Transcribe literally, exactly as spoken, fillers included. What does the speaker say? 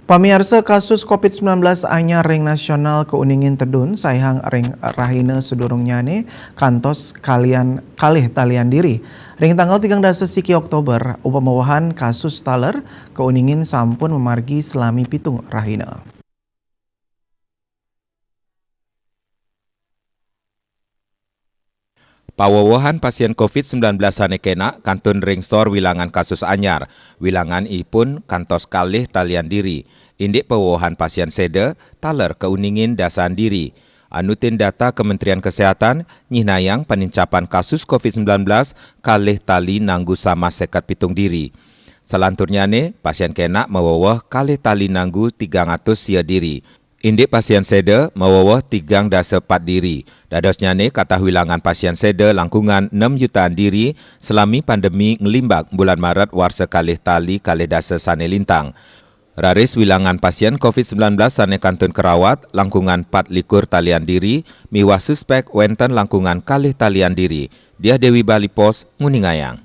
Pamiarsa, kasus covid sembilan belas anyar ring nasional kauningin tedun, saihang ring rahina sadurungnyane kantos kalian kalih talian diri. Ring tanggal tigang dasa siki Oktober, pawewehan kasus taler kauningin sampun mamargi salami pitung rahina. Pawewehan pasien covid sembilan belas sane kena kantun ring sor wilangan kasus anyar. Wilangan ipun kantos kalih talian diri. Indik pawewehan pasien seda taler kauningin dasan diri. Anutin data Kementerian Kesehatan, nyihnayang panincapan kasus covid sembilan belas kalih tali nanggu samah seket pitung diri. Salanturnyane, pasien kena maweweh kalih tali nanggu tigang atus sia diri. Indik pasien seda maweweh tigang dasa pat diri. Dadosnyane katah wilangan pasien seda langkungan nem jutaan diri salami pandemi nglimbak bulan Maret warsa kalih tali kalih dasa sane lintang. Raris wilangan pasien covid sembilan belas sane kantun karawat langkungan pat likur talian diri miwah suspek wenten langkungan kalih talian diri. Diah Dewi, Bali Post, nguningayang.